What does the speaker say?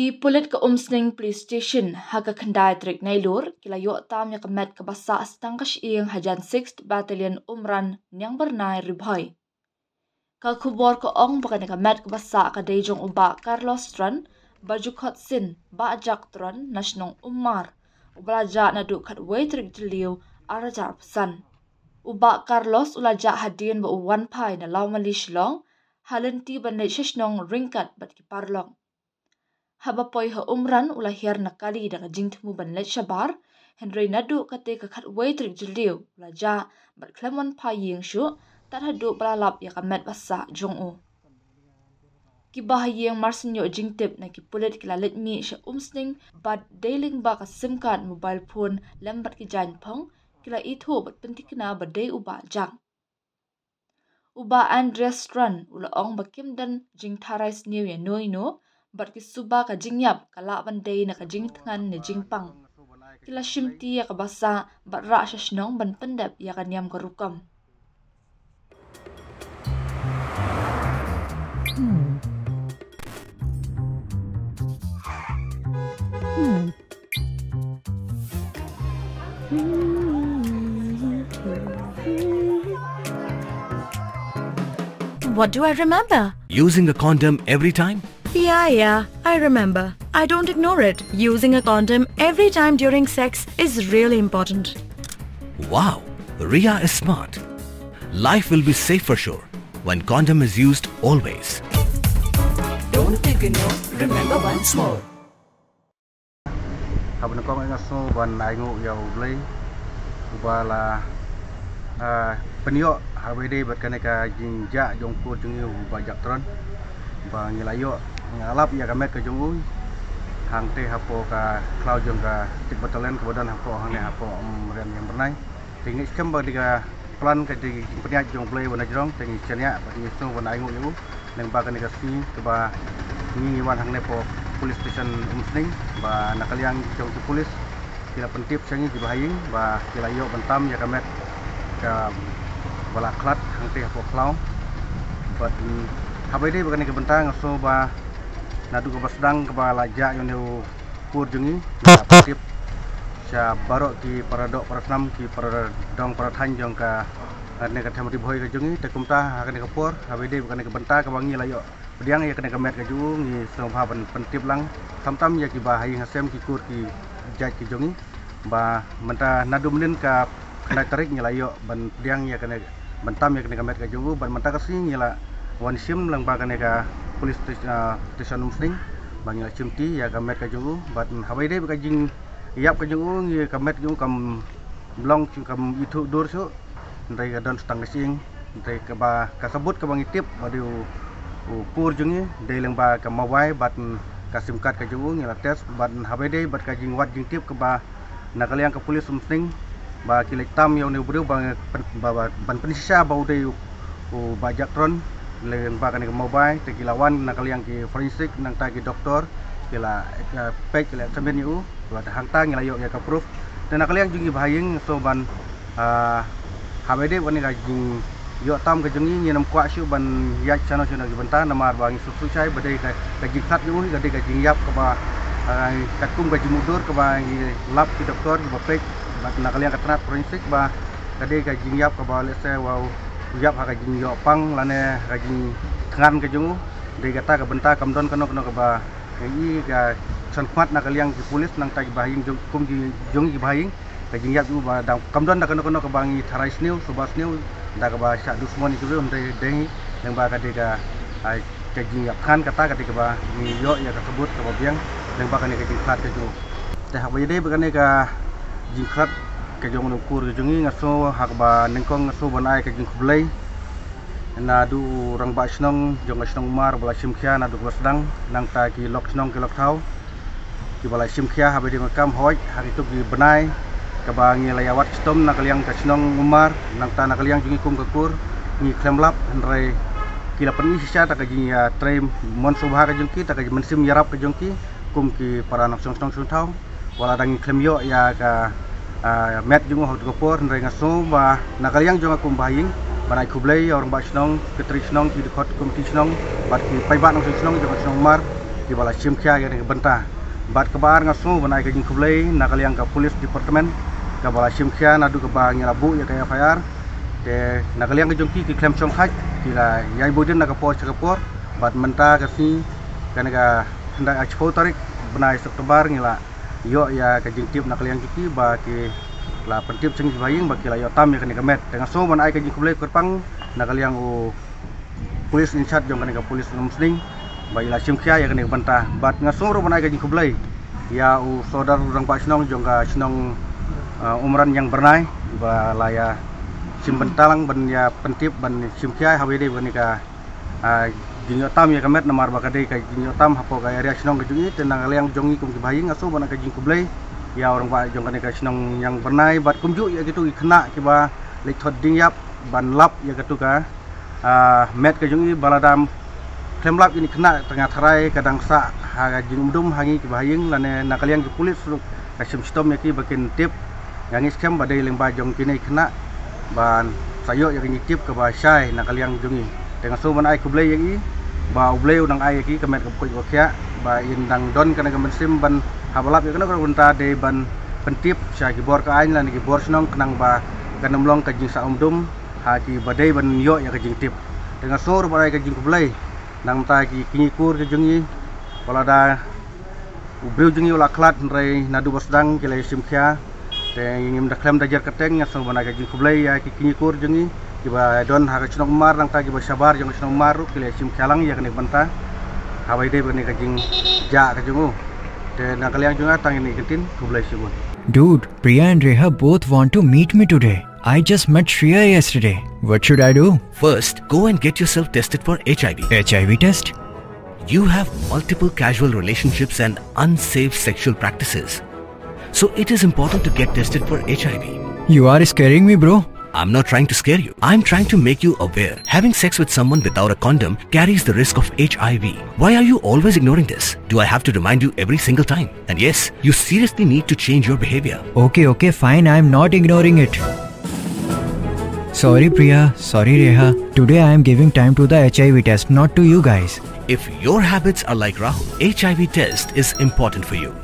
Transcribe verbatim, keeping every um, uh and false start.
Ki pulit ka Umsning Police Station ha ka khyndai tarik Nailur ki la ïoh tam ïa ka met kaba sah tang ka shyieng hajan sixth Battalion Umran, Niangbyrnai, Ri Bhoi. Ka khubor ka ong ba kane ka met kaba sah ka dei jong u Bah Carlos Tron, ba ju khot sin Bah Jack Tron, na shnong Ummar, uba la jah naduh khatwei tarik Jylliew arhajar arphew san. U Bah Carlos u la jah hadien ba u wan phai na Lawmali, Shillong, ha lynti ban leit sha shnong ryngkat bad ki paralok. Haba poi ha Umran u la hiar na kali da ka jingthmu ban leit shabar, hynrei naduh katei ka khatwei tarik Jylliew u la jah bad khlem wan phai ïing shuh tad haduh ba la lap ïa ka met ba sah jong u. Kiba ha ïing marsien ïoh jingtip na ki pulit ki la leit mih sha Umsning bad dei lyngba ka sim card mobile phone lem bad ki jaiñ phong ki la ithuh bad pynthikna ba dei u Bah Jack. U Bah Andreas Tron u la ong ba kim don jingtharai sniew ïa no ïa no bad ki suba ka jingïap ka lah ban dei na ka jingthngan ne jingpang. Ki la shimti ïa kaba sah bad rah sha shnong ban pyndep ïa ka niam ka rukom. What do I remember? Using a condom every time? Yeah, yeah, I remember. I don't ignore it. Using a condom every time during sex is really important. Wow, Ria is smart. Life will be safe for sure when condom is used always. Don't ignore, remember once more. Haba nyngkong nga sngew ban ainguh ïa U Blei uba la pynïoh haba ïadei bad kane ka jingjah jong u kur jong ngi u Bah Jack Tron ba ngi la ïoh, ngi la lap ïa ka met ka jong u hangtei hapoh ka khlaw jong ka sixth Battalion kaba don hapoh hangne hapoh Umran Niangbyrnai. Te ngi skhem ba dei ka plan ka dei ka jingpynïaid jong U Blei Wanrah jrong, te ngi shaniah bad ngi sngew ban ainguh ïa u lyngba kane ka sngi kaba ngi ngi wan hangne hapoh Police Station Umsning ba na ka liang jong ki pulit ki la pyntip sha ngi kiba ha ïing ba ki la ïoh ban tam ïa ka met kaba la khlad hangtei hapoh khlaw. Bad haba ïadei bad kane ka bynta nga sngew ba naduh kaba sdang kaba la jah ïa une u kur jong ngi, ngi la pyntip sha baroh ki para doh para snam, ki para dong para thaiñ jong kane ka them Ri Bhoi ka jong ngi. Te kumta ha kane ka por haba ïadei bad kane ka bynta kaba ngi la ïoh pdiang ïa kane ka met ka jong u, ngi sngewbha ban pyntip lang khamtam ïa kiba ha ïing ha sem, ki kur ki jait ki jong ngi ba mynta naduh mynnin ka khyndai tarik ngi la ïoh ban pdiang ïa kane, ban tam ïa kane ka met ka jong u, bad mynta ka sngi ngi la wan shim lyngba kane ka police station Umsning ba ngi la shimti ïa ka met ka jong u. Bad haba ïadei bad ka jingïap ka jong u, ngi, ka met jong u kam long shuh, kam ithuh dur shuh, hynrei ka don tang ka shyieng. Hynrei kaba ka sabut kaba ngi tip ba dei u kur jong ngi dei lyngba ka mobile bad ka sim card ka jong u, ngi la test bad haba ïadei bad ka jingwad jingtip kaba na ka liang ka police Umsning ba ki leit tam ïa une u briew ba, ba, ba ban pynshisha ba u dei u Bah Jack Tron lyngba kane ka mobile. Te ki la wan na ka liang ki forensic nangta ki doktor ki la peit, ki la examine ïa u. Bad hangta ngi la ïoh ïa ka proof. Te na ka liang jong ngi ba ha ïing, so ban haba ïadei bad kane ka jingïoh tam ka jong ngi, ngim kwah shuh ban ïaid shano shano ki bynta namar ba ngi sngewthuh shai ba dei ka jingkhlad jong u ka dei ka jingïap kaba katkum ka jingmudui kaba ngi lap ki doktor kiba peit bad na ka liang ka tnat forensic ba ka dei ka jingïap kaba lehse u ïap ha ka jingïoh pang lane ha ka jingthngan ka jong u. Dei kata ka bynta, kam don kano kano kaba i ka shon khmat na ka liang ki police nangta kiba ha ïing jong, kum ki jong kiba ha ïing. Ka jingïap jong u ba dang kam don da kano kano kaba ngi tharai sniew, suba sniew da kaba shah dusmon ïa ki briew, hynrei dei lyngba ka dei ka, ka jingïap thngan kata ka dei kaba ngi ïoh ïa ka sabut kaba biang lyngba kane ka jingkhlad ka jong u. Te haba ïadei bad kane ka jingkhlad ka jong une u kur ka jong ngi, nga sngew ha kaba nyngkong nga sngew ban ai ka jingkhublei naduh u rangbah shnong jong ka shnong Umar ba la shim khia naduh kaba sdang, nangta ki lok shnong ki lok thaw kiba la shim khia haba ïadei bad ka kam hoi ha kitu ki bnai kaba ngi la ïa wad shitom na ka liang ka shnong Umar nangta na ka liang jong ngi kum ka kur. Ngi khlem lap, hynrei ki la pyni shisha ta ka jingïatrei mon sngewbha ka jong ki, ta ka mynsiem ïarap ka jong ki kum ki para nongshong shnong shong thaw. Wat la dang ngi khlem ïoh ïa ka met jong u ha katu ka por, hynrei nga sngew ba na ka liang jong nga kum ba ha ïing ban ai khublei ïa u rangbah shnong, secretary shnong, ki dkhot komiti shnong bad ki paidbah nongshong shnong jong ka shnong Umar Kiba la shim khia ïa kane ka bynta. Bad kaba ar nga sngew ban ai ka jingkhublei na ka liang ka police department kaba la shim khia naduh kaba ngi la buh ïa ka F I R. Te na ka liang ka jong ki ki khlem shong khait, ki la ïai buh dien na ka por sha ka por. Bad mynta ka sngi, kane ka khyndai, ah, shiphew tarik bnai September, ngi la ïoh ïa ka jingtip na ka liang jong ki ba ki la pyntip sha ngi kiba ha ïing ba ki la ïoh tam ïa kane ka met. Te nga sngew ban ai ka jingkhublei kyrpang na ka liang u police in charge jong kane ka police Umsning ba i la shim khia ïa kane ka bynta. Bad nga sngew ruh ban ai ka jingkhublei ïa u Sordar u rangbah shnong jong ka shnong, ah, Umran Ïangbyrnai ba la ïa shim bynta lang ban ïa pyntip ban shim khia ha ba ïadei bad kane ka, ah, jingïoh tam ïa ka met, namar ba ka dei ka jingïoh tam hapoh ka area shnong ka jong i. Te na ka liang jong i kum kiba ha ïing nga sngew ban ai ka jingkhublei ïa u rangbah jong kane ka shnong Ïangbyrnai bad kumjuh ïa kito ki khynnah kiba leit thot dieng ïap ban lap ïa kato ka, ah, met ka jong i. Ba lada khlem lap ïa kine ki khynnah, tang nga tharai ka dang sah ha ka jingumdum ha ngi kiba ha ïing, lane na ka liang ki police ruh ka shim shitom ïa ki ba kin tip. Nga ngeit skhem ba dei lyngba jong kine ki khynnah ban sa ïoh ïa ka jingtip kaba shai na ka liang jong i. Te nga sngew ban ai khublei ïa i ba U Blei u nang ai ïa ki ka met kaba koit kaba khiah ba in dang don kane ka mynsiem ban hap lap ïa kane ka bynta, dei ban pyntip sha ki bor ka aiñ lane ki bor shnong khnang ba kan ym long ka jingsah umdum ha kiba dei ban ïoh ïa ka jingtip. Te nga sngew ruh ban ai ka jingkhublei na ka bynta ki kñi kur ki jong i, ba lada u briew jong i u la khlad hynrei naduh ba sdang ki la ïa shim khia. Te ngim da khlem da jer kyrteng, nga sngew ban ai ka jingkhublei ïa ki kñi kur jong i kiba don ha ka shnong Umar, nangta kiba shabar jong ka shnong Umar ruh ki la ïa shim khia lang ïa kane ka bynta ha ba ïadei bad kane ka jingjah ka jong u. Te na ka liang jong nga tang ine i kyntien, khublei shibun. Dude, Priya and Reha both want to meet me today. I just met Shreya yesterday. What should I do? First, go and get yourself tested for H I V. H I V test? You have multiple casual relationships and unsafe sexual practices. So it is important to get tested for H I V. You are scaring me, bro. I'm not trying to scare you. I'm trying to make you aware. Having sex with someone without a condom carries the risk of H I V. Why are you always ignoring this? Do I have to remind you every single time? And yes, you seriously need to change your behavior. Okay, okay, fine. I'm not ignoring it. Sorry, Priya. Sorry, Reha. Today I am giving time to the H I V test, not to you guys. If your habits are like Rahul, H I V test is important for you.